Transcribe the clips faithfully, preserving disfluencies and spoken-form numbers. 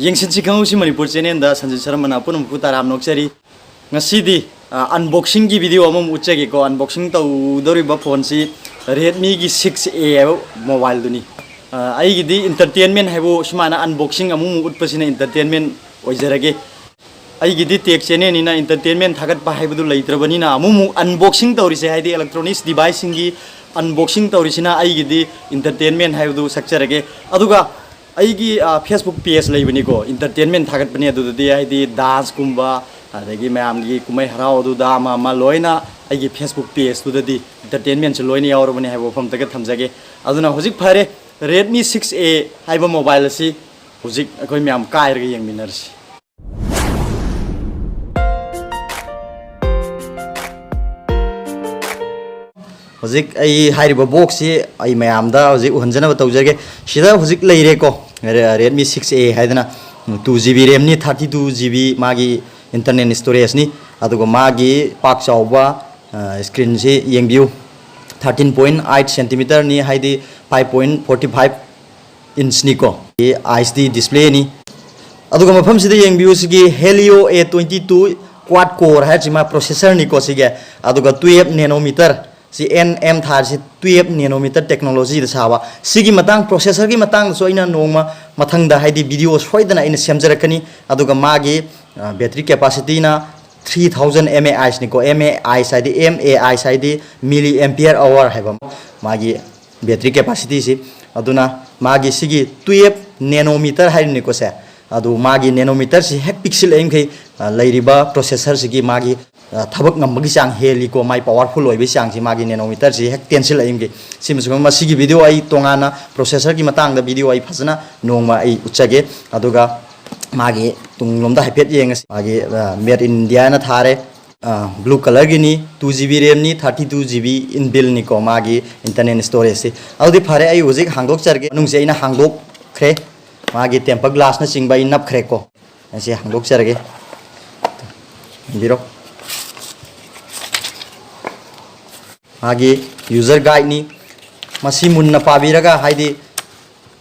ꯌꯦꯡꯁꯤꯟꯁꯤ ꯈꯪꯍꯧꯁꯤ ꯃꯅꯤꯄꯨꯔ ꯆꯦꯅꯦꯜꯗ ꯁꯟꯖꯤꯠ ꯁꯔꯃꯅ ꯑꯄꯨꯟꯕ ꯃꯈꯨ ꯇꯔꯥꯝꯅ ꯑꯣꯛꯆꯔꯤ꯫ ꯉꯁꯤꯗꯤ ꯑꯟꯕꯣꯛꯁꯤꯡꯒꯤ ꯚꯤꯗꯤꯑꯣ ꯑꯃꯃꯨꯛ ꯎꯠꯆꯒꯦꯀꯣ꯫ ꯑꯟꯕꯣꯛꯁꯤꯡ ꯇꯧꯗꯧꯔꯤꯕ ꯐꯣꯟꯁꯤ ꯔꯦꯗꯃꯤꯒꯤ ꯁꯤꯛꯁ ꯑꯦ ꯍꯥꯏꯕ ꯃꯣꯕꯥꯏꯜꯗꯨꯅꯤ꯫ ꯑꯩꯒꯤꯗꯤ ꯏꯟꯇꯔꯇꯦꯟꯃꯦꯟ ꯍꯥꯏꯕꯨ ꯁꯨꯃꯥꯏꯅ ꯑꯟꯕꯣꯛꯁꯤꯡ ꯑꯃꯃꯨꯛ ꯎꯠꯄꯁꯤꯅ ꯏꯟꯇꯔꯇꯦꯟꯃꯦꯟ ꯑꯣꯏꯖꯔꯒꯦ꯫ ꯑꯩꯒꯤꯗꯤ ꯇꯦꯛ ꯆꯦꯅꯦꯜꯅꯤꯅ ꯏꯟꯇꯔꯇꯦꯟꯃꯦꯟ ꯊꯥꯒꯠꯄ ꯍꯥꯏꯕꯗꯨ ꯂꯩꯇ꯭ꯔꯕꯅꯤꯅ ꯑꯃꯨꯛꯃꯨꯛ ꯑꯟꯕꯣꯛꯁꯤꯡ ꯇꯧꯔꯤꯁꯦ, ꯍꯥꯏꯗꯤ ꯏꯂꯦꯛꯇ꯭ꯔꯣꯅꯤꯛꯁ ꯗꯤꯚꯥꯏꯁꯁꯤꯡꯒꯤ ꯑꯟꯕꯣꯛꯁꯤꯡ ꯇꯧꯔꯤꯁꯤꯅ ꯑꯩꯒꯤꯗꯤ ꯏꯟꯇꯔꯇꯦꯟꯃꯦꯟ ꯍꯥꯏꯕꯗꯨ ꯁꯛꯆꯔꯒꯦ꯫ ꯑꯗꯨꯒ ꯑꯩꯒꯤ ꯐꯦꯁꯕꯨꯛ ꯄꯦꯖ ꯂꯩꯕꯅꯤꯀꯣ, ꯏꯟꯇꯔꯇꯦꯟꯃꯦꯟ ꯊꯥꯒꯠꯄꯅꯤ꯫ ꯑꯗꯨꯗꯗꯤ ꯍꯥꯏꯗꯤ ꯗꯥꯟꯁꯀꯨꯝꯕ, ꯑꯗꯒꯤ ꯃꯌꯥꯝꯒꯤ ꯀꯨꯝꯍꯩ ꯍꯔꯥꯎ ꯑꯗꯨꯗ ꯑꯃ ꯑꯃ ꯂꯣꯏꯅ ꯑꯩꯒꯤ ꯐꯦꯁꯕꯨꯛ ꯄꯦꯖꯇꯨꯗꯗꯤ ꯏꯟꯇꯔꯇꯦꯟꯃꯦꯟꯁꯨ ꯂꯣꯏꯅ ꯌꯥꯎꯔꯕꯅꯤ ꯍꯥꯏꯕ ꯋꯥꯐꯝꯇꯒ ꯊꯝꯖꯒꯦ꯫ ꯑꯗꯨꯅ ꯍꯧꯖꯤꯛ ꯐꯔꯦ, ꯔꯦꯗꯃꯤ ꯁꯤꯛꯁ ꯑꯦ ꯍꯥꯏꯕ ꯃꯣꯕꯥꯏꯜ ꯑꯁꯤ ꯍꯧꯖꯤꯛ ꯑꯩꯈꯣꯏ ꯃꯌꯥꯝ ꯀꯥꯏꯔꯒ ꯌꯦꯡꯃꯤꯟꯅꯔꯁꯤ꯫ ꯍꯧꯖꯤꯛ ꯑꯩ ꯍꯥꯏꯔꯤꯕ ꯕꯣꯛꯁꯁꯤ ꯑꯩ ꯃꯌꯥꯝꯗ ꯍꯧꯖꯤꯛ ꯎꯍꯟꯖꯅꯕ ꯇꯧꯖꯒꯦ꯫ ꯁꯤꯗ ꯍꯧꯖꯤꯛ ꯂꯩꯔꯦꯀꯣ, ꯔꯦ-, ꯔꯦꯗꯃꯤ ꯁꯤꯛꯁ ꯑꯦ ꯍꯥꯏꯗꯅ꯫ ꯇꯨ ꯖꯤ ꯕꯤ ꯔꯦꯝꯅꯤ, ꯊꯥꯔꯇꯤ ꯇꯨ ꯖꯤ ꯕꯤ ꯃꯥꯒꯤ ꯏꯟꯇꯔꯅꯦꯜ ꯏꯁꯇꯣꯔꯦꯖꯅꯤ꯫ ꯑꯗꯨꯒ ꯃꯥꯒꯤ ꯄꯥꯛ ꯆꯥꯎꯕ, ꯑ, ꯁ꯭ꯀ꯭ꯔꯤꯟꯁꯤ ꯌꯦꯡꯕꯤꯌꯨ, ꯊꯥꯔꯇꯤꯟ ꯄꯣꯏꯟ ꯑꯩꯠ ꯁꯦꯟꯇꯤꯃꯤꯇꯔꯅꯤ, ꯍꯥꯏꯗꯤ ꯐꯥꯏꯚ ꯄꯣꯏꯟ ꯐꯣꯔꯇꯤ ꯐꯥꯏꯚ ꯏꯟꯁꯅꯤꯀꯣ꯫ ꯑꯩꯆ ꯗꯤ ꯗꯤꯁꯄ꯭ꯂꯦꯅꯤ꯫ ꯑꯗꯨꯒ ꯃꯐꯝꯁꯤꯗ ꯌꯦꯡꯕꯤꯌꯨ, ꯁꯤꯒꯤ Helio A twenty two quad core ꯍꯥꯏꯔꯤꯁꯤ ꯃꯥ ꯄ꯭ꯔꯣꯁꯦꯁꯔꯅꯤꯀꯣ ꯁꯤꯒꯤ꯫ ꯑꯗꯨꯒ twelve nanometer, C N M ꯊꯥꯔꯤꯁꯤ ꯇꯨꯌꯦꯜꯞ ꯅꯦꯅꯣꯃꯤꯇꯔ ꯇꯦꯛꯅꯣꯂꯣꯖꯤꯗ ꯁꯥꯕ꯫ ꯁꯤꯒꯤ ꯃꯇꯥꯡ, ꯄ꯭ꯔꯣꯁꯦꯁꯔꯒꯤ ꯃꯇꯥꯡꯗꯁꯨ ꯑꯩꯅ ꯅꯣꯡꯃ ꯃꯊꯪꯗ, ꯍꯥꯏꯗꯤ ꯚꯤꯗꯤꯑꯣ ꯁꯣꯏꯗꯅ ꯑꯩꯅ ꯁꯦꯝꯖꯔꯛꯀꯅꯤ꯫ ꯑꯗꯨꯒ ꯃꯥꯒꯤ, ꯑ, ꯕꯦꯇ꯭ꯔꯤ ꯀꯦꯄꯥꯁꯤꯇꯤꯅ ꯊ꯭ꯔꯤ ꯊꯥꯎꯖꯟ ꯑꯦꯝ ꯑꯦ ꯑꯩꯆꯅꯤꯀꯣ꯫ ꯑꯦꯝ ꯑꯦ ꯑꯩꯆ ꯍꯥꯏꯗꯤ, ꯑꯦꯝ ꯑꯦ ꯑꯩꯆ ꯍꯥꯏꯗꯤ ꯃꯤꯂꯤ ꯑꯦꯝꯄꯤꯌꯔ ꯑꯋꯥꯔ ꯍꯥꯏꯕ ꯃꯥꯒꯤ ꯕꯦꯇ꯭ꯔꯤ ꯀꯦꯄꯥꯁꯤꯇꯤꯁꯤ꯫ ꯑꯗꯨꯅ ꯃꯥꯒꯤ ꯁꯤꯒꯤ ꯇꯨꯌꯦꯜꯞ ꯅꯦꯅꯣꯃꯤꯇꯔ ꯍꯥꯏꯔꯤꯅꯤꯀꯣ ꯁꯦ, ꯑꯗꯨ ꯃꯥꯒꯤ ꯅꯦꯅꯣꯃꯤꯇꯔꯁꯤ ꯍꯦꯛ ꯄꯤꯛꯁꯤꯜꯂꯛꯏꯃꯈꯩ, ꯑ, ꯂꯩꯔꯤꯕ ꯄ꯭ꯔꯣꯁꯦꯁꯔꯁꯤꯒꯤ ꯃꯥꯒꯤ, ꯑ, ꯊꯕꯛ ꯉꯝꯕꯒꯤ ꯆꯥꯡ ꯍꯦꯜꯂꯤꯀꯣ, ꯃꯥꯒꯤ ꯄꯋꯥꯔꯐꯨꯜ ꯑꯣꯏꯕꯒꯤ ꯆꯥꯡꯁꯤ ꯃꯥꯒꯤ ꯅꯦꯅꯣꯃꯤꯇꯔꯁꯤ ꯍꯦꯛ ꯇꯦꯟꯁꯤꯜꯂꯛꯏꯃꯈꯩ꯫ ꯁꯤꯃꯁꯨ ꯃꯁꯤꯒꯤ ꯚꯤꯗꯤꯑꯣ ꯑꯩ ꯇꯣꯉꯥꯟꯅ, ꯄ꯭ꯔꯣꯁꯦꯁꯔꯒꯤ ꯃꯇꯥꯡꯗ ꯚꯤꯗꯤꯑꯣ ꯑꯩ ꯐꯖꯅ ꯅꯣꯡꯃ ꯑꯩ ꯎꯠꯆꯒꯦ꯫ ꯑꯗꯨꯒ ꯃꯥꯒꯤ ꯇꯨꯡꯂꯣꯝꯗ ꯍꯥꯏꯐꯦꯠ ꯌꯦꯡꯉꯁꯤ꯫ ꯃꯥꯒꯤ, ꯑ, Made in India ꯍꯥꯏꯅ ꯊꯥꯔꯦ꯫ ꯑ, ꯕ꯭ꯂꯨ ꯀꯂꯔꯒꯤꯅꯤ, ꯇꯨ ꯖꯤ ꯕꯤ ꯔꯦꯝꯅꯤ, ꯊꯥꯔꯇꯤ ꯇꯨ ꯖꯤ ꯕꯤ ꯏꯟꯕꯤꯜꯅꯤꯀꯣ ꯃꯥꯒꯤ ꯏꯟꯇꯔꯅꯦꯜ ꯏꯁꯇꯣꯔꯦꯖꯁꯤ꯫ ꯑꯗꯨꯗꯤ ꯐꯔꯦ, ꯑꯩ ꯍꯧꯖꯤꯛ ꯍꯥꯡꯗꯣꯛꯆꯔꯒꯦ꯫ ꯃꯅꯨꯡꯁꯦ ꯑꯩꯅ ꯍꯥꯡꯗꯣꯛꯈ꯭ꯔꯦ꯫ ꯃꯥꯒꯤ ꯇꯦꯝꯄꯔ ꯒ꯭ꯂꯥꯁꯅꯆꯤꯡꯕ ꯑꯩ ꯅꯞꯈ꯭ꯔꯦꯀꯣ꯫ ꯑꯩꯁꯦ ꯍꯥꯡꯗꯣꯛꯆꯔꯒꯦ꯫ ꯌꯦꯡꯕꯤꯔꯣ꯫ ꯃꯥꯒꯤ ꯌꯨꯖꯔ ꯒꯥꯏꯗꯅꯤ꯫ ꯃꯁꯤ ꯃꯨꯟꯅ ꯄꯥꯕꯤꯔꯒ, ꯍꯥꯏꯗꯤ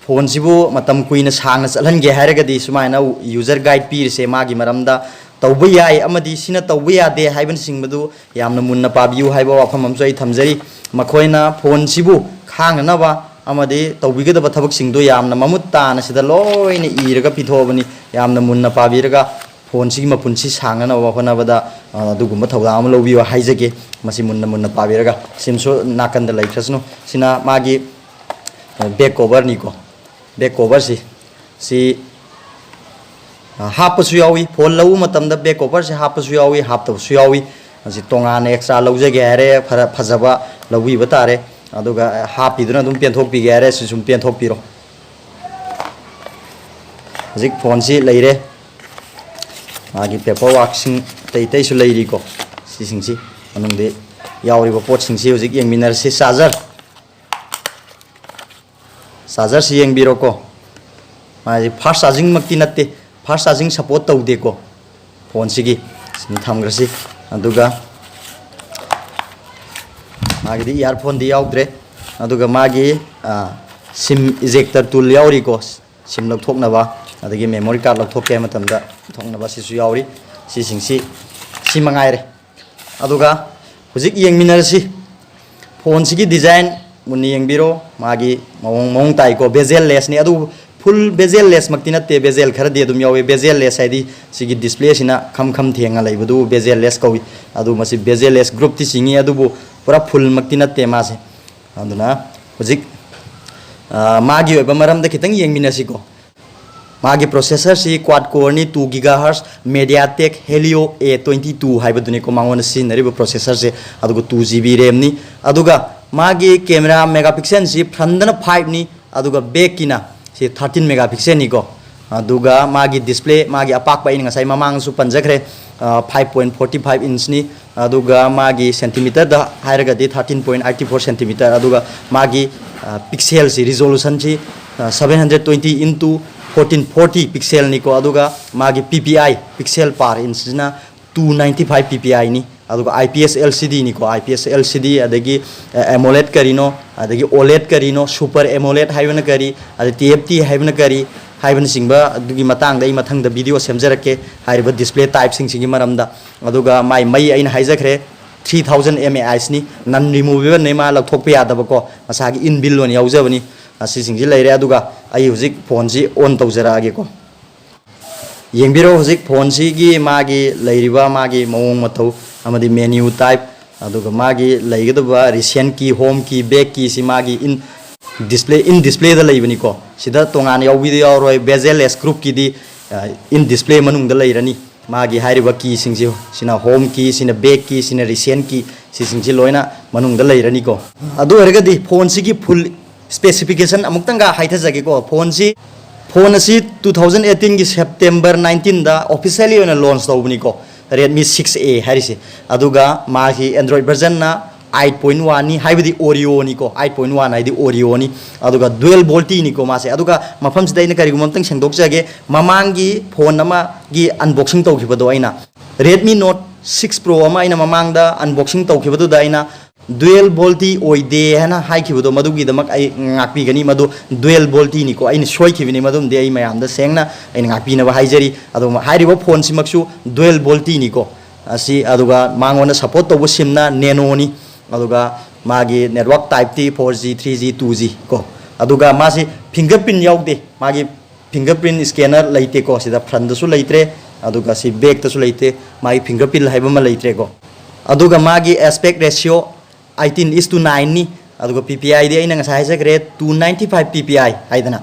ꯐꯣꯟꯁꯤꯕꯨ ꯃꯇꯝ ꯀꯨꯏꯅ ꯁꯥꯡꯅ ꯆꯠꯍꯟꯒꯦ ꯍꯥꯏꯔꯒꯗꯤ ꯁꯨꯃꯥꯏꯅ user guide ꯄꯤꯔꯤꯁꯦ, ꯃꯥꯒꯤ ꯃꯔꯝꯗ ꯇꯧꯕ ꯌꯥꯏ ꯑꯃꯗꯤ ꯁꯤꯅ ꯇꯧꯕ ꯌꯥꯗꯦ ꯍꯥꯏꯕꯅꯆꯤꯡꯕꯗꯨ ꯌꯥꯝꯅ ꯃꯨꯟꯅ ꯄꯥꯕꯤꯌꯨ ꯍꯥꯏꯕ ꯋꯥꯐꯝ ꯑꯃꯁꯨ ꯑꯩ ꯊꯝꯖꯔꯤ꯫ ꯃꯈꯣꯏꯅ ꯐꯣꯟꯁꯤꯕꯨ ꯈꯥꯡꯅꯅꯕ ꯑꯃꯗꯤ ꯇꯧꯕꯤꯒꯗꯕ ꯊꯕꯛꯁꯤꯡꯗꯣ ꯌꯥꯝꯅ ꯃꯃꯨꯠ ꯇꯥꯅ ꯁꯤꯗ ꯂꯣꯏꯅ ꯏꯔꯒ ꯄꯤꯊꯣꯛꯑꯕꯅꯤ꯫ ꯌꯥꯝꯅ ꯃꯨꯟꯅ ꯄꯥꯕꯤꯔꯒ ꯐꯣꯟꯁꯤꯒꯤ ꯃꯄꯨꯟꯁꯤ ꯁꯥꯡꯅꯅꯕ ꯍꯣꯠꯅꯕꯗ, ꯑ, ꯑꯗꯨꯒꯨꯝꯕ ꯊꯧꯗꯥꯡ ꯑꯃ ꯂꯧꯕꯤꯌꯨ ꯍꯥꯏꯖꯒꯦ꯫ ꯃꯁꯤ ꯃꯨꯟꯅ ꯃꯨꯟꯅ ꯄꯥꯕꯤꯔꯒ, ꯁꯤꯝꯁꯨ ꯅꯥꯀꯟꯗ ꯂꯩꯈ꯭ꯔꯁꯅꯨ꯫ ꯁꯤꯅ ꯃꯥꯒꯤ, ꯑ, back coverꯅꯤꯀꯣ꯫ Back coverꯁꯤ, ꯁꯤ, ꯑ, ꯍꯥꯞꯄꯁꯨ ꯌꯥꯎꯏ꯫ ꯐꯣꯟ ꯂꯧꯕ ꯃꯇꯝꯗ back coverꯁꯤ ꯍꯥꯞꯄꯁꯨ ꯌꯥꯎꯏ, ꯍꯥꯞꯇꯕꯁꯨ ꯌꯥꯎꯏ꯫ ꯃꯁꯤ ꯇꯣꯉꯥꯟꯅ extra ꯂꯧꯖꯒꯦ ꯍꯥꯏꯔꯦ, ꯐꯔ-, ꯐꯖꯕ ꯂꯧꯕꯤꯕ ꯇꯥꯔꯦ꯫ ꯑꯗꯨꯒ ꯍꯥꯞꯄꯤꯗꯨꯅ ꯑꯗꯨꯝ ꯄꯦꯟꯊꯣꯛꯄꯤꯒꯦ ꯍꯥꯏꯔꯦ, ꯁꯤ ꯁꯨꯝ ꯄꯦꯟꯊꯣꯛꯄꯤꯔꯣ꯫ ꯍꯧꯖꯤꯛ ꯐꯣꯟꯁꯤ ꯂꯩꯔꯦ꯫ ꯃꯥꯒꯤ paperworkꯁꯤꯡ ꯑꯇꯩ ꯑꯇꯩꯁꯨ ꯂꯩꯔꯤꯀꯣ꯫ ꯁꯤꯁꯤꯡꯁꯤ ꯃꯅꯨꯡꯗ ꯌꯥꯎꯔꯤꯕ ꯄꯣꯠꯁꯤꯡꯁꯤ ꯍꯧꯖꯤꯛ ꯌꯦꯡꯃꯤꯟꯅꯔꯁꯤ꯫ Charger, chargerꯁꯤ ꯌꯦꯡꯕꯤꯔꯣꯀꯣ꯫ ꯃꯥꯁꯤ fast chargingꯃꯛꯇꯤ ꯅꯠꯇꯦ, fast charging support ꯇꯧꯗꯦꯀꯣ ꯐꯣꯟꯁꯤꯒꯤ꯫ ꯁꯤꯅꯤ ꯊꯝꯈ꯭ꯔꯁꯤ꯫ ꯑꯗꯨꯒ ꯃꯥꯒꯤꯗꯤ earphoneꯗꯤ ꯌꯥꯎꯗ꯭ꯔꯦ꯫ ꯑꯗꯨꯒ ꯃꯥꯒꯤ, ꯑ, SIM ejector tool ꯌꯥꯎꯔꯤꯀꯣ꯫ SIM ꯂꯧꯊꯣꯛꯅꯕ, ꯑꯗꯒꯤ memory card ꯂꯧꯊꯣꯛꯀꯦ ꯍꯥꯏꯕ ꯃꯇꯝꯗ ꯂꯧꯊꯣꯛꯅꯕ ꯁꯤꯁꯨ ꯌꯥꯎꯔꯤ꯫ ꯁꯤꯁꯤꯡꯁꯤ, ꯁꯤ ꯃꯉꯥꯏꯔꯦ꯫ ꯑꯗꯨꯒ ꯍꯧꯖꯤꯛ ꯌꯦꯡꯃꯤꯟꯅꯔꯁꯤ꯫ ꯐꯣꯟꯁꯤꯒꯤ design ꯃꯨꯟꯅ ꯌꯦꯡꯕꯤꯔꯣ꯫ ꯃꯥꯒꯤ ꯃꯑꯣꯡ, ꯃꯑꯣꯡ ꯇꯥꯏꯀꯣ, bezel lessꯅꯤ꯫ ꯑꯗꯨꯕꯨ full bezel lessꯃꯛꯇꯤ ꯅꯠꯇꯦ, bezel ꯈꯔꯗꯤ ꯑꯗꯨꯝ ꯌꯥꯎꯋꯤ꯫ Bezel less ꯍꯥꯏꯗꯤ ꯁꯤꯒꯤ displayꯁꯤꯅ ꯈꯝ ꯈꯝ ꯊꯦꯡꯅ ꯂꯩꯕꯗꯨ bezel less ꯀꯧꯏ꯫ ꯑꯗꯨ ꯃꯁꯤ bezel less groupꯇꯤ ꯆꯤꯡꯏ, ꯑꯗꯨꯕꯨ ꯄꯨꯔꯥ fullꯃꯛꯇꯤ ꯅꯠꯇꯦ ꯃꯥꯁꯦ꯫ ꯑꯗꯨꯅ ꯍꯧꯖꯤꯛ, ꯑ, ꯃꯥꯒꯤ ꯑꯣꯏꯕ ꯃꯔꯝꯗ ꯈꯤꯇꯪ ꯌꯦꯡꯃꯤꯟꯅꯁꯤꯀꯣ꯫ ꯃꯥꯒꯤ processorꯁꯤ quad coreꯅꯤ, two gigahertz MediaTek Helio A twenty two ꯍꯥꯏꯕꯗꯨꯅꯤꯀꯣ ꯃꯉꯣꯟꯗ ꯁꯤꯖꯤꯟꯅꯔꯤꯕ processorꯁꯦ꯫ ꯑꯗꯨꯒ two GB RAMꯅꯤ꯫ ꯑꯗꯨꯒ ꯃꯥꯒꯤ camera megapixelꯁꯤ frontꯇꯅ fiveꯅꯤ, ꯑꯗꯨꯒ backꯀꯤꯅ ꯁꯤ thirteen megapixelꯅꯤꯀꯣ꯫ ꯑꯗꯨꯒ ꯃꯥꯒꯤ display, ꯃꯥꯒꯤ ꯑꯄꯥꯛꯄ ꯑꯩꯅ ꯉꯁꯥꯏ ꯃꯃꯥꯡꯗꯁꯨ ꯄꯟꯖꯈ꯭ꯔꯦ, ꯑ, five point forty five inchꯅꯤ꯫ ꯑꯗꯨꯒ ꯃꯥꯒꯤ centimeterꯗ ꯍꯥꯏꯔꯒꯗꯤ thirteen point eight four centimeter, ꯑꯗꯨꯒ ꯃꯥꯒꯤ, ꯑ, pixelꯁꯤ, resolutionꯁꯤ, ꯑ, seven hundred twenty into fourteen forty pixelꯅꯤꯀꯣ꯫ ꯑꯗꯨꯒ ꯃꯥꯒꯤ P P I, pixel per inchꯁꯤꯅ two ninety five P P Iꯅꯤ꯫ ꯑꯗꯨꯒ IPS LCD ꯅꯤꯀꯣ, IPS LCD, ꯑꯗꯒꯤ AMOLED ꯀꯔꯤꯅꯣ, ꯑꯗꯒꯤ OLED ꯀꯔꯤꯅꯣ, Super AMOLED ꯍꯥꯏꯕꯅ ꯀꯔꯤ, ꯑꯗꯩ TFT ꯍꯥꯏꯕꯅ ꯀꯔꯤ, ꯍꯥꯏꯕꯅꯆꯤꯡꯕ ꯑꯗꯨꯒꯤ ꯃꯇꯥꯡꯗ ꯑꯩ ꯃꯊꯪꯗ video ꯁꯦꯝꯖꯔꯛꯀꯦ, ꯍꯥꯏꯔꯤꯕ display type ꯁꯤꯡꯁꯤꯒꯤ ꯃꯔꯝꯗ꯫ ꯑꯗꯨꯒ ꯃꯥꯏ ꯃꯩ ꯑꯩꯅ ꯍꯥꯏꯖꯈ꯭ꯔꯦ, three thousand mAh ꯅꯤ, non removable ꯅꯤ, ꯃꯥ ꯂꯧꯊꯣꯛꯄ ꯌꯥꯗꯕꯀꯣ, ꯃꯁꯥꯒꯤ inbuilt ꯑꯣꯏꯅ ꯌꯥꯎꯖꯕꯅꯤ꯫ ꯑꯁꯤꯁꯤꯡꯁꯤ ꯂꯩꯔꯦ꯫ ꯑꯗꯨꯒ ꯑꯩ ꯍꯧꯖꯤꯛ phone ꯁꯤ on ꯇꯧꯖꯔꯛꯑꯒꯦꯀꯣ꯫ ꯌꯦꯡꯕꯤꯔꯣ, ꯍꯧꯖꯤꯛ phone ꯁꯤꯒꯤ ꯃꯥꯒꯤ ꯂꯩꯔꯤꯕ ꯃꯥꯒꯤ ꯃꯑꯣꯡ ꯃꯇꯧ ꯑꯃꯗꯤ menu type, ꯑꯗꯨꯒ ꯃꯥꯒꯤ ꯂꯩꯒꯗꯕ recent key, home key, back key ꯁꯤ ꯃꯥꯒꯤ in display, in display ꯗ ꯂꯩꯕꯅꯤꯀꯣ꯫ ꯁꯤꯗ ꯇꯣꯉꯥꯟꯅ ꯌꯥꯎꯕꯤꯗ ꯌꯥꯎꯔꯣꯏ꯫ Bezel S group ꯀꯤꯗꯤ, ꯑ, in display ꯃꯅꯨꯡꯗ ꯂꯩꯔꯅꯤ꯫ ꯃꯥꯒꯤ ꯍꯥꯏꯔꯤꯕ key ꯁꯤꯡꯁꯤ, ꯁꯤꯅ home key, ꯁꯤꯅ back key, ꯁꯤꯅ recent key, ꯁꯤꯁꯤꯡꯁꯤ ꯂꯣꯏꯅ ꯃꯅꯨꯡꯗ ꯂꯩꯔꯅꯤꯀꯣ꯫ ꯑꯗꯨ ꯑꯣꯏꯔꯒꯗꯤ phone ꯁꯤꯒꯤ full specification ꯑꯃꯨꯛꯇꯪꯒ ꯍꯥꯏꯊꯖꯒꯦꯀꯣ꯫ Phone ꯁꯤ, phone ꯑꯁꯤ two thousand eighteen ꯒꯤ September nineteen ꯗ officially ꯑꯣꯏꯅ launch ꯇꯧꯕꯅꯤꯀꯣ, Redmi six A ꯍꯥꯏꯔꯤꯁꯦ꯫ ꯑꯗꯨꯒ ꯃꯥꯒꯤ Android version ꯅ eight point one ꯅꯤ, ꯍꯥꯏꯕꯗꯤ Oreo ꯅꯤꯀꯣ, eight point one ꯍꯥꯏꯗꯤ Oreo ꯅꯤ꯫ ꯑꯗꯨꯒ dual VoLTE ꯅꯤꯀꯣ ꯃꯥꯁꯦ꯫ ꯑꯗꯨꯒ ꯃꯐꯝꯁꯤꯗ ꯑꯩꯅ ꯀꯔꯤꯒꯨꯝꯕ ꯑꯝꯇꯪ ꯁꯦꯡꯗꯣꯛꯆꯒꯦ, ꯃꯃꯥꯡꯒꯤ phone ꯑꯃꯒꯤ unboxing ꯇꯧꯈꯤꯕꯗꯣ ꯑꯩꯅ, Redmi Note six Pro ꯑꯃ ꯑꯩꯅ ꯃꯃꯥꯡꯗ unboxing ꯇꯧꯈꯤꯕꯗꯨꯗ ꯑꯩꯅ dual VoLTE ꯑꯣꯏꯗꯦ ꯍꯥꯏꯅ ꯍꯥꯏꯈꯤꯕꯗꯣ, ꯃꯗꯨꯒꯤꯗꯃꯛ ꯑꯩ ꯉꯥꯛꯄꯤꯒꯅꯤ꯫ ꯃꯗꯨ dual VoLTE ꯅꯤꯀꯣ, ꯑꯩꯅ ꯁꯣꯏꯈꯤꯕꯅꯤ, ꯃꯗꯨꯝꯗꯤ ꯑꯩ ꯃꯌꯥꯝꯗ ꯁꯦꯡꯅ ꯑꯩꯅ ꯉꯥꯛꯄꯤꯅꯕ ꯍꯥꯏꯖꯔꯤ꯫ ꯑꯗꯨꯒ ꯍꯥꯏꯔꯤꯕ phone ꯁꯤꯃꯛꯁꯨ dual VoLTE ꯅꯤꯀꯣ꯫ ꯑꯁꯤ, ꯑꯗꯨꯒ ꯃꯉꯣꯟꯗ support ꯇꯧꯕ SIM ꯅ Nano ꯅꯤ꯫ ꯑꯗꯨꯒ ꯃꯥꯒꯤ network type T four G, three G, two G ꯀꯣ꯫ ꯑꯗꯨꯒ ꯃꯥꯁꯤ fingerprint ꯌꯥꯎꯗꯦ, ꯃꯥꯒꯤ fingerprint scanner ꯂꯩꯇꯦꯀꯣ꯫ ꯁꯤꯗ front ꯇꯁꯨ ꯂꯩꯇ꯭ꯔꯦ, ꯑꯗꯨꯒ ꯁꯤ back ꯇꯁꯨ ꯂꯩꯇꯦ, ꯃꯥꯒꯤ fingerprint ꯍꯥꯏꯕ ꯑꯃ ꯂꯩꯇ꯭ꯔꯦꯀꯣ꯫ ꯑꯗꯨꯒ ꯃꯥꯒꯤ aspect ratio eighteen is to nine ꯅꯤ꯫ ꯑꯗꯨꯒ PPI ꯗꯤ ꯑꯩꯅ ꯉꯁꯥꯏ ꯍꯥꯏꯖꯈ꯭ꯔꯦ, two ninety five PPI ꯍꯥꯏꯗꯅ꯫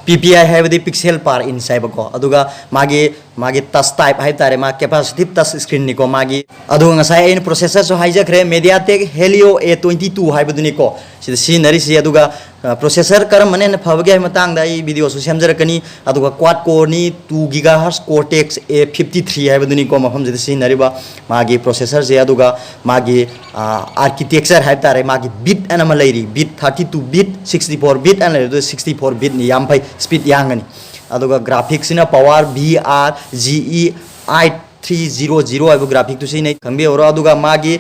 PPI ꯍꯥꯏꯕꯗꯤ pixel per inch ꯍꯥꯏꯕꯀꯣ꯫ ꯑꯗꯨꯒ ꯃꯥꯒꯤ, ꯃꯥꯒꯤ touch type ꯍꯥꯏꯕ ꯇꯥꯔꯦ, ꯃꯥ capacitive touch screen ꯅꯤꯀꯣ ꯃꯥꯒꯤ꯫ ꯑꯗꯨꯒ ꯉꯁꯥꯏ ꯑꯩꯅ processor ꯁꯨ ꯍꯥꯏꯖꯈ꯭ꯔꯦ, MediaTek Helio A twenty two ꯍꯥꯏꯕꯗꯨꯅꯤꯀꯣ ꯁꯤꯗ ꯁꯤꯖꯤꯟꯅꯔꯤꯁꯤ꯫ ꯑꯗꯨꯒ, ꯑ, processor ꯀꯔꯝꯕꯅ ꯍꯦꯟꯅ ꯐꯕꯒꯦ ꯍꯥꯏꯕ ꯃꯇꯥꯡꯗ ꯑꯩ video ꯁꯨ ꯁꯦꯝꯖꯔꯛꯀꯅꯤ꯫ ꯑꯗꯨꯒ quad core ꯅꯤ, two gigahertz Cortex A fifty three ꯍꯥꯏꯕꯗꯨꯅꯤꯀꯣ ꯃꯐꯝꯁꯤꯗ ꯁꯤꯖꯤꯟꯅꯔꯤꯕ ꯃꯥꯒꯤ processor ꯁꯦ꯫ ꯑꯗꯨꯒ ꯃꯥꯒꯤ, ꯑ, architecture ꯍꯥꯏꯕ ꯇꯥꯔꯦ, ꯃꯥꯒꯤ bit ꯑꯅ ꯑꯃ ꯂꯩꯔꯤ, bit thirty two bit, sixty four bit ꯑꯅ ꯂꯩꯔꯤ, ꯑꯗꯨ sixty four bit ꯅꯤ, ꯌꯥꯝ ꯐꯩ, speed ꯌꯥꯡꯒꯅꯤ꯫ ꯑꯗꯨꯒ graphics ꯁꯤꯅ PowerVR GE eight three zero zero ꯍꯥꯏꯕ ꯒ꯭ꯔꯥꯐꯤꯛꯇꯨ ꯁꯤꯖꯤꯟꯅꯩ, ꯈꯪꯕꯤꯍꯧꯔꯣ꯫ ꯑꯗꯨꯒ ꯃꯥꯒꯤ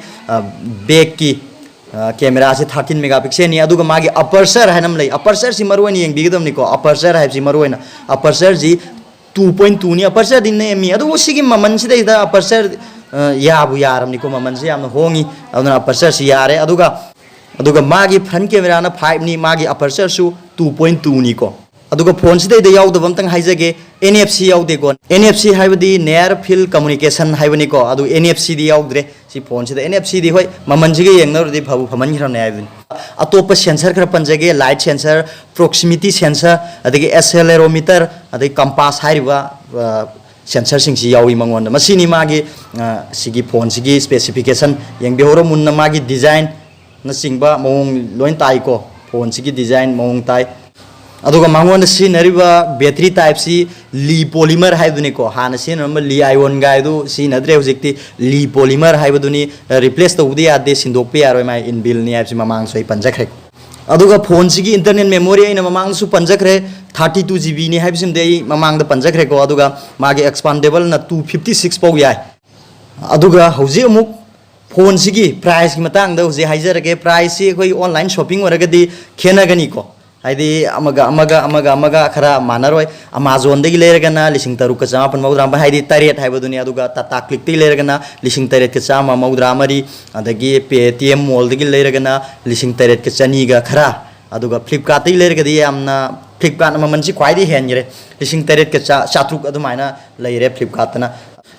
ꯕꯦꯛꯀꯤ ꯀꯦꯃꯦꯔꯥꯁꯦ ꯊꯥꯔꯇꯤꯟ ꯃꯦꯒꯥ ꯄꯤꯛꯁꯦꯜꯅꯤ꯫ ꯑꯗꯨꯒ ꯃꯥꯒꯤ ꯑꯄꯔꯆꯔ ꯍꯥꯏꯅ ꯑꯃ ꯂꯩ, ꯑꯄꯔꯆꯔꯁꯤ ꯃꯔꯨ ꯑꯣꯏꯅ ꯌꯦꯡꯕꯤꯒꯗꯕꯅꯤꯀꯣ꯫ ꯑꯄꯔꯆꯔ ꯍꯥꯏꯕꯁꯤ ꯃꯔꯨ ꯑꯣꯏꯅ, ꯑꯄꯔꯆꯔꯁꯤ ꯇꯨ ꯄꯣꯏꯟ ꯇꯨꯅꯤ꯫ ꯑꯄꯔꯆꯔꯗꯤ ꯅꯦꯝꯃꯤ, ꯑꯗꯨꯕꯨ ꯁꯤꯒꯤ ꯃꯃꯜꯁꯤꯗꯩꯗ ꯑꯄꯔꯆꯔ ꯌꯥꯕꯨ ꯌꯥꯔꯕꯅꯤꯀꯣ, ꯃꯃꯜꯁꯤ ꯌꯥꯝꯅ ꯍꯣꯡꯉꯤ꯫ ꯑꯗꯨꯅ ꯑꯄꯔꯆꯔꯁꯤ ꯌꯥꯔꯦ꯫ ꯑꯗꯨꯒ ꯑꯗꯨꯒ ꯃꯥꯒꯤ ꯐ꯭ꯔꯟ ꯀꯦꯃꯦꯔꯥꯅ ꯐꯥꯏꯚꯅꯤ, ꯃꯥꯒꯤ ꯑꯄꯔꯆꯔꯁꯨ ꯇꯨ ꯄꯣꯏꯟ ꯇꯨꯅꯤꯀꯣ꯫ ꯑꯗꯨꯒ ꯐꯣꯟꯁꯤꯗꯩꯗ ꯌꯥꯎꯗꯕ ꯑꯝꯇꯪ ꯍꯥꯏꯖꯒꯦ, and F C ꯌꯥꯎꯗꯦꯀꯣ꯫ And F C ꯍꯥꯏꯕꯗꯤ Near Field Communication ꯍꯥꯏꯕꯅꯤꯀꯣ꯫ ꯑꯗꯨ ꯑꯦꯟ ꯑꯦꯐ ꯁꯤꯗꯤ ꯌꯥꯎꯗ꯭ꯔꯦ ꯁꯤ ꯐꯣꯟꯁꯤꯗ꯫ ꯑꯦꯟ ꯑꯦꯐ ꯁꯤꯗꯤ ꯍꯣꯏ, ꯃꯃꯜꯁꯤꯒ ꯌꯦꯡꯅꯔꯨꯔꯗꯤ ꯐꯕꯨ ꯐꯃꯟꯈ꯭ꯔꯕꯅꯦ ꯍꯥꯏꯕꯗꯨꯅꯤ꯫ ꯑꯇꯣꯞꯄ ꯁꯦꯟꯁꯔ ꯈꯔ ꯄꯟꯖꯒꯦ: light sensor, proximity sensor, ꯑꯗꯒꯤ accelerometer, ꯑꯗꯒꯤ compass ꯍꯥꯏꯔꯤꯕ ꯁꯦꯟꯁꯔꯁꯤꯡꯁꯤ ꯌꯥꯎꯏ ꯃꯉꯣꯟꯗ꯫ ꯃꯁꯤꯅꯤ ꯃꯥꯒꯤ, ꯑ, ꯁꯤꯒꯤ ꯐꯣꯟꯁꯤꯒꯤ specification꯫ ꯌꯦꯡꯕꯤꯍꯧꯔꯣ ꯃꯨꯟꯅ, ꯃꯥꯒꯤ ꯗꯤꯖꯥꯏꯟꯅꯆꯤꯡꯕ ꯃꯑꯣꯡ ꯂꯣꯏ ꯇꯥꯏꯀꯣ꯫ ꯐꯣꯟꯁꯤꯒꯤ ꯗꯤꯖꯥꯏꯟ ꯃꯑꯣꯡ ꯇꯥꯏ꯫ ꯑꯗꯨꯒ ꯃꯉꯣꯟꯗ ꯁꯤꯖꯤꯟꯅꯔꯤꯕ ꯕꯦꯇ꯭ꯔꯤ ꯇꯥꯏꯞꯁꯤ Li polymer ꯍꯥꯏꯕꯗꯨꯅꯤꯀꯣ꯫ ꯍꯥꯟꯅ ꯁꯤꯖꯤꯟꯅꯔꯝꯕ Li ion ꯒꯥꯏꯗꯨ ꯁꯤꯖꯤꯟꯅꯗ꯭ꯔꯦ ꯍꯧꯖꯤꯛꯇꯤ꯫ Li polymer ꯍꯥꯏꯕꯗꯨꯅꯤ, ꯔꯤꯄ꯭ꯂꯦꯁ ꯇꯧꯕꯗꯤ ꯌꯥꯗꯦ, ꯁꯤꯟꯗꯣꯛꯄ ꯌꯥꯔꯣꯏ, ꯃꯥꯏ inbuilt ꯅꯤ ꯍꯥꯏꯕꯁꯤ ꯃꯃꯥꯡꯁꯨ ꯑꯩ ꯄꯟꯖꯈ꯭ꯔꯦ꯫ ꯑꯗꯨꯒ ꯐꯣꯟꯁꯤꯒꯤ internal memory ꯑꯩꯅ ꯃꯃꯥꯡꯗꯁꯨ ꯄꯟꯖꯈ꯭ꯔꯦ, ꯊꯥꯔꯇꯤ ꯇꯨ ꯖꯤ ꯕꯤꯅꯤ ꯍꯥꯏꯕꯁꯤꯃꯗꯤ ꯑꯩ ꯃꯃꯥꯡꯗ ꯄꯟꯖꯈ꯭ꯔꯦꯀꯣ꯫ ꯑꯗꯨꯒ ꯃꯥꯒꯤ expandable ꯅ ꯇꯨ ꯐꯤꯐꯇꯤ ꯁꯤꯛꯁ ꯐꯥꯎ ꯌꯥꯏ꯫ ꯑꯗꯨꯒ ꯍꯧꯖꯤꯛ ꯑꯃꯨꯛ ꯐꯣꯟꯁꯤꯒꯤ price ꯀꯤ ꯃꯇꯥꯡꯗ ꯍꯧꯖꯤꯛ ꯍꯥꯏꯖꯔꯒꯦ꯫ Price ꯁꯤ ꯑꯩꯈꯣꯏ online shopping ꯑꯣꯏꯔꯒꯗꯤ ꯈꯦꯠꯅꯒꯅꯤꯀꯣ, ꯍꯥꯏꯗꯤ ꯑꯃꯒ ꯑꯃꯒ ꯑꯃꯒ ꯑꯃꯒ ꯈꯔ ꯃꯥꯟꯅꯔꯣꯏ꯫ Amazon ꯗꯒꯤ ꯂꯩꯔꯒꯅ ꯂꯤꯁꯤꯡ ꯇꯔꯨꯛꯀ ꯆꯃꯥꯄꯟ ꯃꯧꯗ꯭ꯔꯥ ꯃꯥꯄꯟ, ꯍꯥꯏꯗꯤ ꯇꯔꯦꯠ ꯍꯥꯏꯕꯗꯨꯅꯤ꯫ ꯑꯗꯨꯒ Tata Click ꯇꯒꯤ ꯂꯩꯔꯒꯅ ꯂꯤꯁꯤꯡ ꯇꯔꯦꯠꯀ ꯆꯥꯝꯃ ꯃꯧꯗ꯭ꯔꯥ ꯃꯔꯤ, ꯑꯗꯒꯤ Paytm Mall ꯗꯒꯤ ꯂꯩꯔꯒꯅ ꯂꯤꯁꯤꯡ ꯇꯔꯦꯠꯀ ꯆꯅꯤꯒ ꯈꯔ, ꯑꯗꯨꯒ Flipkart ꯇꯒꯤ ꯂꯩꯔꯒꯗꯤ ꯌꯥꯝꯅ, Flipkart ꯅ ꯃꯃꯜꯁꯤ ꯈ꯭ꯋꯥꯏꯗꯒꯤ ꯍꯦꯟꯈꯔꯦ, ꯂꯤꯁꯤꯡ ꯇꯔꯦꯠꯀ ꯆꯥ-, ꯆꯥꯇ꯭ꯔꯨꯛ ꯑꯗꯨꯃꯥꯏꯅ ꯂꯩꯔꯦ Flipkart ꯇꯅ꯫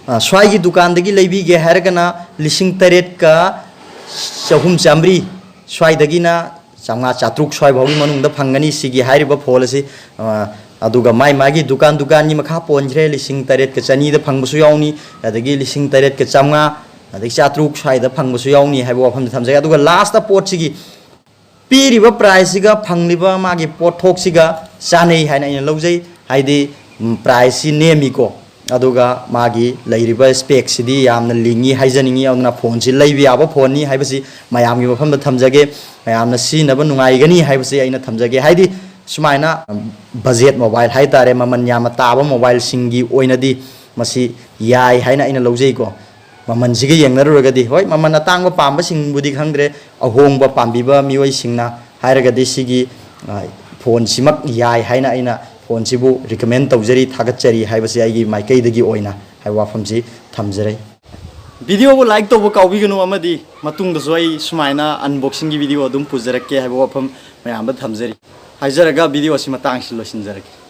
ꯑ, ꯁ꯭ꯋꯥꯏꯒꯤ ꯗꯨꯀꯥꯟꯗꯒꯤ ꯂꯩꯕꯤꯒꯦ ꯍꯥꯏꯔꯒꯅ ꯂꯤꯁꯤꯡ ꯇꯔꯦꯠꯀ ꯆꯍꯨꯝ ꯆꯥꯝꯃꯔꯤ, ꯁ꯭ꯋꯥꯏꯗꯒꯤꯅ ꯆꯥꯝꯃꯉꯥ ꯆꯥꯇ꯭ꯔꯨꯛ ꯁ꯭ꯋꯥꯏꯐꯥꯎꯒꯤ ꯃꯅꯨꯡꯗ ꯐꯪꯒꯅꯤ ꯁꯤꯒꯤ ꯍꯥꯏꯔꯤꯕ ꯐꯣꯟ ꯑꯁꯤ꯫ ꯑ, ꯑꯗꯨꯒ ꯃꯥꯏ ꯃꯥꯒꯤ ꯗꯨꯀꯥꯟ ꯗꯨꯀꯥꯟꯒꯤ ꯃꯈꯥ ꯄꯣꯟꯈ꯭ꯔꯦ꯫ ꯂꯤꯁꯤꯡ ꯇꯔꯦꯠꯀ ꯆꯅꯤꯗ ꯐꯪꯕꯁꯨ ꯌꯥꯎꯅꯤ, ꯑꯗꯒꯤ ꯂꯤꯁꯤꯡ ꯇꯔꯦꯠꯀ ꯆꯥꯝꯃꯉꯥ, ꯑꯗꯒꯤ ꯆꯥꯇ꯭ꯔꯨꯛ ꯁ꯭ꯋꯥꯏꯗ ꯐꯪꯕꯁꯨ ꯌꯥꯎꯅꯤ ꯍꯥꯏꯕ ꯋꯥꯐꯝꯗ ꯊꯝꯖꯒꯦ꯫ ꯑꯗꯨꯒ last ꯄꯣꯠꯁꯤꯒꯤ ꯄꯤꯔꯤꯕ price ꯁꯤꯒ ꯐꯪꯂꯤꯕ ꯃꯥꯒꯤ ꯄꯣꯠꯊꯣꯛꯁꯤꯒ ꯆꯥꯅꯩ ꯍꯥꯏꯅ ꯑꯩꯅ ꯂꯧꯖꯩ꯫ ꯍꯥꯏꯗꯤ, ꯎꯝ, price ꯁꯤ ꯅꯦꯝꯃꯤꯀꯣ, ꯑꯗꯨꯒ ꯃꯥꯒꯤ ꯂꯩꯔꯤꯕ spec ꯁꯤꯗꯤ ꯌꯥꯝꯅ ꯂꯤꯡꯉꯤ ꯍꯥꯏꯖꯅꯤꯡꯉꯤ꯫ ꯑꯗꯨꯅ ꯐꯣꯟꯁꯤ ꯂꯩꯕ ꯌꯥꯕ ꯐꯣꯟꯅꯤ ꯍꯥꯏꯕꯁꯤ ꯃꯌꯥꯝꯒꯤ ꯃꯐꯝꯗ ꯊꯝꯖꯒꯦ꯫ ꯃꯌꯥꯝꯅ ꯁꯤꯖꯤꯟꯅꯕ ꯅꯨꯡꯉꯥꯏꯒꯅꯤ ꯍꯥꯏꯕꯁꯤ ꯑꯩꯅ ꯊꯝꯖꯒꯦ꯫ ꯍꯥꯏꯗꯤ, ꯁꯨꯃꯥꯏꯅ, ꯎꯝ, budget mobile ꯍꯥꯏꯇꯥꯔꯦ, ꯃꯃꯜ ꯌꯥꯝꯅ ꯇꯥꯕ mobile ꯁꯤꯡꯒꯤ ꯑꯣꯏꯅꯗꯤ ꯃꯁꯤ ꯌꯥꯏ ꯍꯥꯏꯅ ꯑꯩꯅ ꯂꯧꯖꯩꯀꯣ꯫ ꯃꯃꯜꯁꯤꯒ ꯌꯦꯡꯅꯔꯨꯔꯒꯗꯤ, ꯍꯣꯏ, ꯃꯃꯜ ꯑꯇꯥꯡꯕ ꯄꯥꯝꯕꯁꯤꯡꯕꯨꯗꯤ ꯈꯪꯗ꯭ꯔꯦ, ꯑꯍꯣꯡꯕ ꯄꯥꯝꯕꯤꯕ ꯃꯤꯑꯣꯏꯁꯤꯡꯅ ꯍꯥꯏꯔꯒꯗꯤ ꯁꯤꯒꯤ, ꯑ, ꯐꯣꯟꯁꯤꯃꯛ ꯌꯥꯏ ꯍꯥꯏꯅ ꯑꯩꯅ ꯐꯣꯟꯁꯤꯕꯨ recommend ꯇꯧꯖꯔꯤ, ꯊꯥꯒꯠꯆꯔꯤ ꯍꯥꯏꯕꯁꯤ ꯑꯩꯒꯤ ꯃꯥꯏꯀꯩꯗꯒꯤ ꯑꯣꯏꯅ ꯍꯥꯏꯕ ꯋꯥꯐꯝꯁꯤ ꯊꯝꯖꯔꯤ꯫ ꯚꯤꯗꯤꯑꯣꯕꯨ like ꯇꯧꯕ ꯀꯥꯎꯕꯤꯒꯅꯨ ꯑꯃꯗꯤ ꯃꯇꯨꯡꯗꯁꯨ ꯑꯩ ꯁꯨꯃꯥꯏꯅ unboxingꯒꯤ ꯚꯤꯗꯤꯑꯣ ꯑꯗꯨꯝ ꯄꯨꯖꯔꯛꯀꯦ ꯍꯥꯏꯕ ꯋꯥꯐꯝ ꯃꯌꯥꯝꯗ ꯊꯝꯖꯔꯤ꯫ ꯍꯥꯏꯖꯔꯒ ꯚꯤꯗꯤꯑꯣ ꯑꯁꯤ ꯃꯇꯥꯡꯁꯤ ꯂꯣꯏꯁꯤꯟꯖꯔꯒꯦ꯫